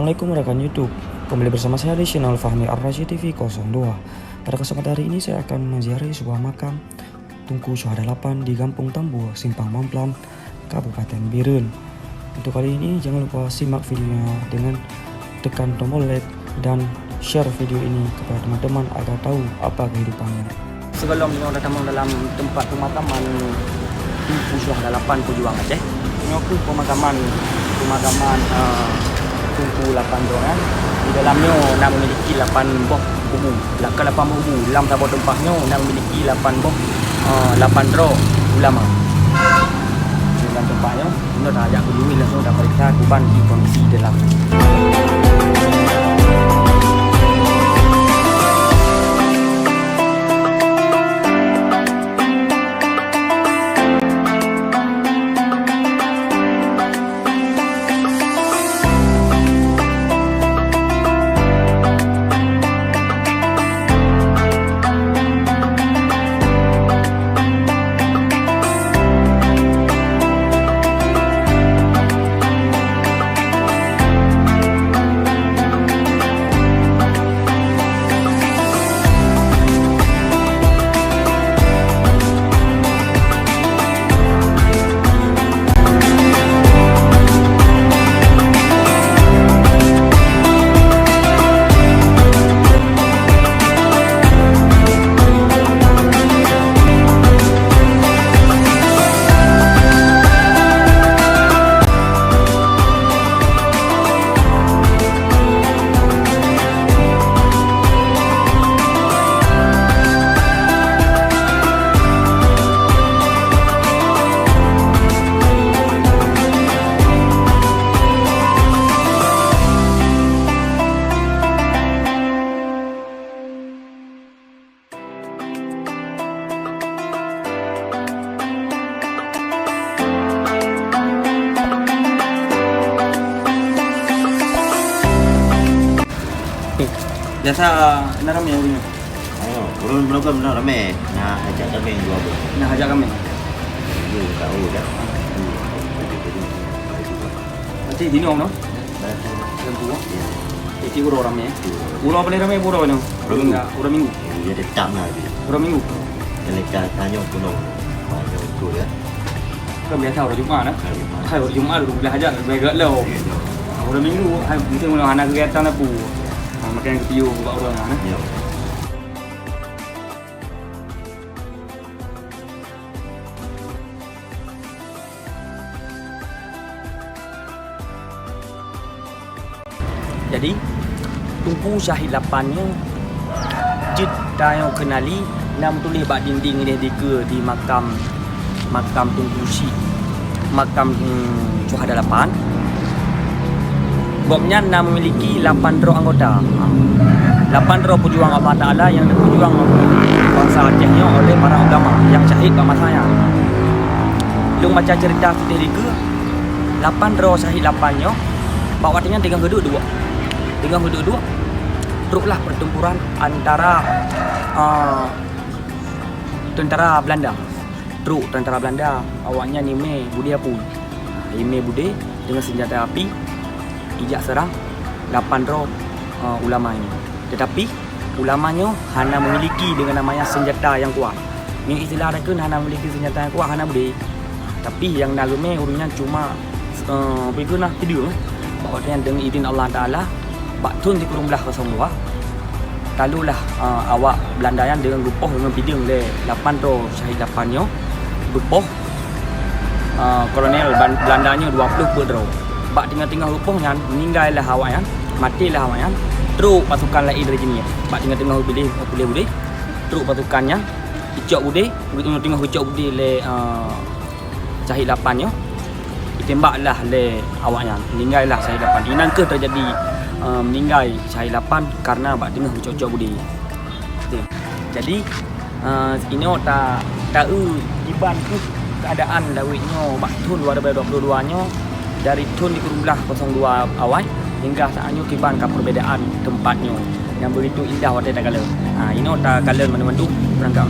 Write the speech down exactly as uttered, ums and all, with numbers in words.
Assalamualaikum rakan YouTube. Kembali bersama saya di channel Fahmi Ar-Rasyid T V kosong dua. Pada kesempatan hari ini saya akan menziarahi sebuah makam Teungku Syuhada lapan di Gampong Tambua, Simpang Mamplam, Kabupaten Bireuen. Untuk kali ini jangan lupa simak videonya dengan tekan tombol like dan share video ini kepada teman-teman agar tahu apa kehidupannya. Sigohlom nyoe tatamong dalam teumpat peumakaman Teungku Syuhada lapan Peujuang Aceh. Nyoe kheueh peumakaman, peumakaman, eh, Teungku lapan droe nyan. Di dalam nyoe na memiliki lapan boh kubu. Lakée lapan boh kubu, lam saboh teumpat nyoe na memiliki lapan boh, eh, lapan droe ulama. Di dalam teumpat nyoe, nyoe tajak keuneuk langsung tapeuriksa kiban kondisi dalam. Biasa na ramé ureueng nyoe? Oh, ureueng Blok M na ramé. Na hajat ramé dua boh. Na hajat ramé? Iya, tak tahu dah. Berarti di nong, no? Dalam tu. Ya. Jadi uroe ramé. Uroe paling ramé uroe nyoe? Uroe Minggu. Uroe Minggu. Ya, tetap lah dia. Uroe Minggu. Kalau tak tanya pun orang. Banyak betul ya. Kan biasa uroe Jumat nah. Hari Jumat. Hai uroe Jumat dua belas hajat, lebih agak loh. Ya, ya. Uroe Minggu, hai mungkin uroe hana kegiatan apa. Ha, makan kepiu buat uroe nah. Ya. Jadi, Teungku Syahid Lapan nyoe jeuet tanyoe keunali, na meutuléh bak dinding idéh dikeue di makam, makam Teungku Syik, makam, hmm, Syuhada Lapan. Gobnyan na memiliki lapan droe anggota. Lapan droe peujuang Allah Taala nyang geupeujuang bansa Aceh nyoe oleh para ulama nyang syahid bak masa nyan. Lôn baca ceurita sideh dikeue, lapan droe syahid lapan nyoe, bak watée nyan teungoh geuduek-duek. Teungoh geuduek-duek, troklah pertempuran antara, eh, tentara Belanda. Trok tentara Belanda, awaknyan imé budé apui. Imé budé deungon seunjata api, ijak seurang lapan droe, eh, ulama nyoe. Tetapi, ulama nyoe hana memiliki dengan namanya senjata nyang kuat. Nyoe istilah takheun hana memiliki senjata nyang kuat, hana budé. Tapi nyang na geumé ureueng nyan cuma, eh, peue keuh na, hideung, eh. Bak watée nyan deungon idin Allah Taala, bak thon sikureueng blaih kosong dua, talolah, eh, awak Belanda nyan deungon geupoh deungon pideung lé lapan droe syahid lapan nyoe, geupoh, eh, kolonel Ban-, Belanda nyoe dua ploh peuet droe. Bak teungoh-teungoh geupoh nyan, meuninggai lah awaknyan, maté lah awaknyan, trok pasukan laén rentenir. Bak teungoh-teungoh piléh, piléh udeh, trok pasukan nyan, icok udeh, teungoh-teungoh icok udeh lé, eh, syahid lapan nyoe, itembaklah lé awaknyan, meuninggai lah syahid lapan. Inan kheueh teujadi, eh, meuninggai syahid lapan karena bak teungoh geucok-cok udeh. Oke. Jadi, eh, inoe ta, ta-eu kiban kheueh keuadaan lawét nyoe bak thon dua ribèe dua puluh dua nyoe, dari thon sikureueng blaih kosong dua awai hingga saat nyoe kiban ka perbedaan teumpat nyoe nyang begitu indah watèe takalon. Ha, inoe takalon mandum-mandum peurangkat.